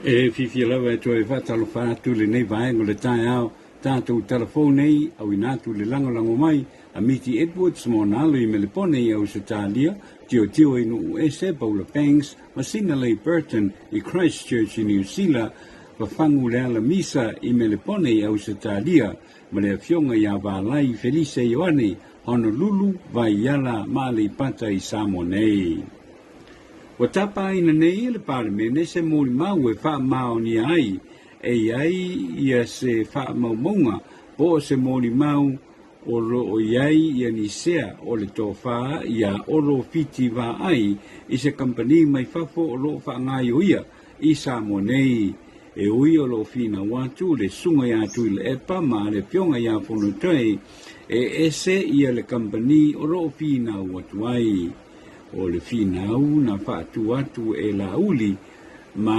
E fiafia lava e toe faatalofa atu i lenei vaega o le taeao tatou talafou nei, auina atu le lagolago mai a Miti Edwards mo ona alo i Melepone i Ausetalia, Tiotio i Nuu Ese, Paula Banks ma Sinalei Burton i Christchurch i Niu Sila, Fafagu Leala Misa i Melepone i Ausetalia, ma le afioga ia Valai Felise Ioane, Honolulu, Vaiala ma Aleipata i Samoa nei. Ua tapaina nei e le Palemene se molimau e faamaonia ai e i ai ia se faamaumauga po o se molimau o lo o i ai ia ni sea o le tofa iā Olo Fiti Vaai i se kamupani mai fafo o lo o faagaioia i Samoa nei. E ui o lo o finau atu le Susuga ia Tuilaepa ma le Afioga ia Fonotoe e ese ia le kamupani o lo o finau atu ai. O le finau na faatu atu e Laauli ma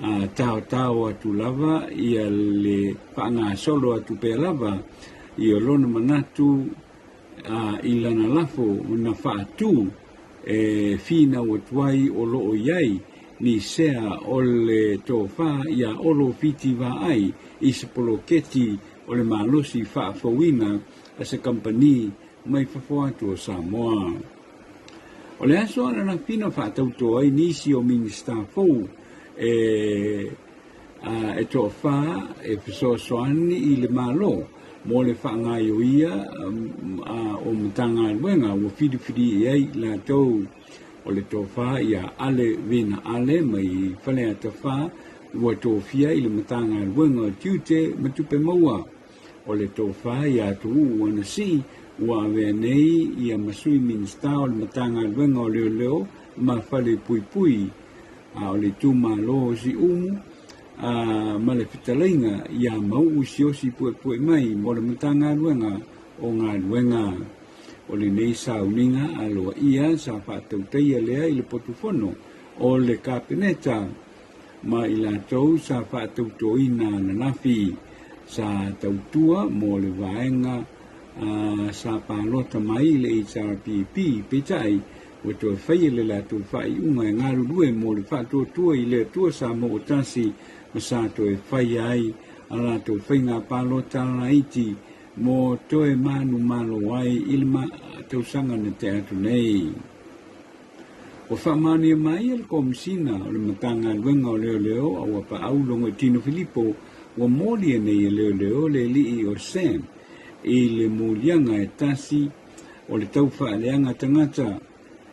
a taotao atu lava ia le faagasolo atu pea lava ia lona manatu a i lana lafo na faatu e finau atu ai o lo o i ai ni sea o le tofa iā Olo Fiti Vaai i se poloketi o le malosi faafouina a se kamupani mai fafo atu o Samoa. O le aso ananafi na faatauto ai nisi o Minisita fou e a e toafa e fesoasoani i le Malo mo le faagaioia o Matagaluega ua filifili i ai latou. O le tofa ia Ale Vena Ale mai Faleata 4 ua tofia i le Matagaluega o Tiute ma Tupe Maua. O le tofa ia Tuuu Anasii ua avea nei ia ma Sui Minisita o le Matagaluega o Leoleo ma Falepuipui, a o le itumalo o Siumu a ma le fetalaiga ia Mauu Siosi Puepue mai mo le Matagaluega o Galuega. O lenei sauniga aloaia sa faatautaia lea i le potufono o le Kapeneta ma i latou sa faatautoina ananafi sa tautua mo le vaega sa palota mai i le HRPP, peitai, ua toe faia le latou faaiuga e galulue mo le faatuatua i le Atua Samoa Tasi ma sa toe faia ai a latou faiga palota laiti mo toe manumalo ai i le tausaga na tea atu nei. Ua faamaonia mai e le Komesina o le Matagaluega o Leoleo a ua paau Logoitino Filipo ua molia nei e leoleo le alii o Sam i le moliaga e tasi o le taufaaleaga tagata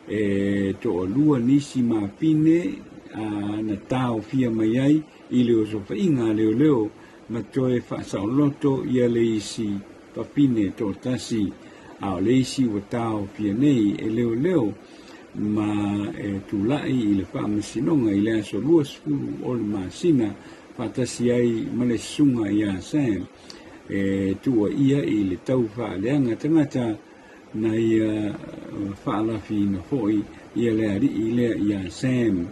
e toalua nisi mafine a na taofia mai ai i le osofaiga a leoleo ma toe faasaoloto ia le isi fafine toatasi, a o le isi ua taofia nei e leoleo ma e tulai i le faamasinoga i le aso 20 o le masina faatasi ai ma le susuga ia Sam e tuuaia i le taufaaleaga tagata na ia faalafiina foi ia le alii lea ia Sam.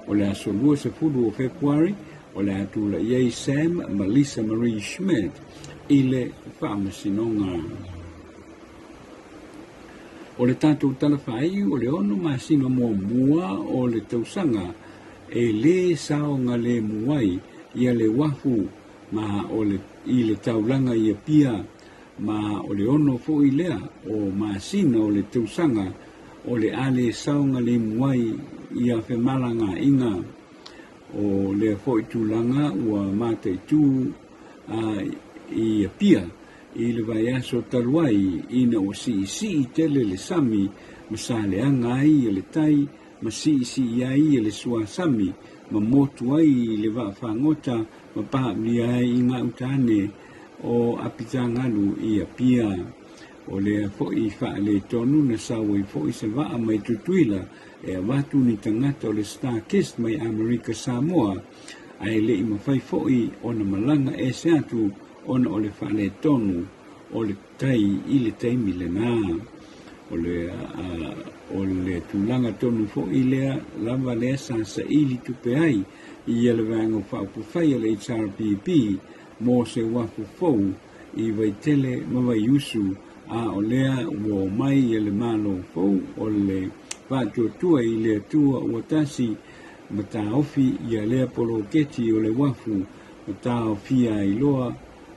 O le aso 20 o Fepuari, o le a tulai ai Sam ma Lisa Marie Schmidt i le faamasinoga. O le tatou tala faaiu o le ono masina muamua o le tausaga e lē saogalemu ai ia le uafu ma o le, i le taulaga i Apia ma o le ono foi lea o masina o le tausaga o le a lē saogalemu ai ia femalagaaiga. O lea foi tulaga ua mataitū a i Apia i le vaiaso talu ai ina ua siisii tele le sami ma sa leaga ai le tai ma siisii ai le suasami ma motu ai le vaafagota ma paaulia ai i gauta ane o Apitagalu i Apia. O lea foi faaletonu na sau ai foi se vaa mai Tutuila e avatu ni tagata o le Starkist mai Amerika Samoa, ae le i mafai foi ona malaga ese atu ona o le faaletonu o le tai i le taimi lena. O le, o le tulaga tonu foi lea lava lea sa saili tupe ai ia le Vaega Faaupufai a le HRPP mo se uafu fou i Vaitele ma Vaiusu, a o lea ua omai ia le Malo fou o le faatuatua i le Atua ua tasi. ma taofi ia lea poloketi o le uafu ma taofia ai loa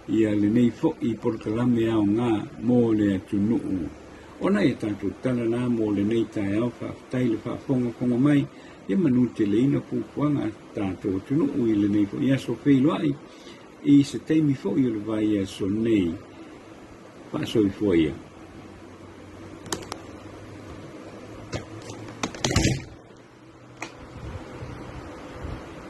ia lenei fo'i polokalame aogā mo le atunuu. Ona e tatou tala na mo lenei taeao, faafetai le faafogafoga mai, ia manuteleina fuafuaga a tatou atunuu i lenei fo'i aso feiloai i se taimi fo'i o le vaiaso nei. Faasoifua ia.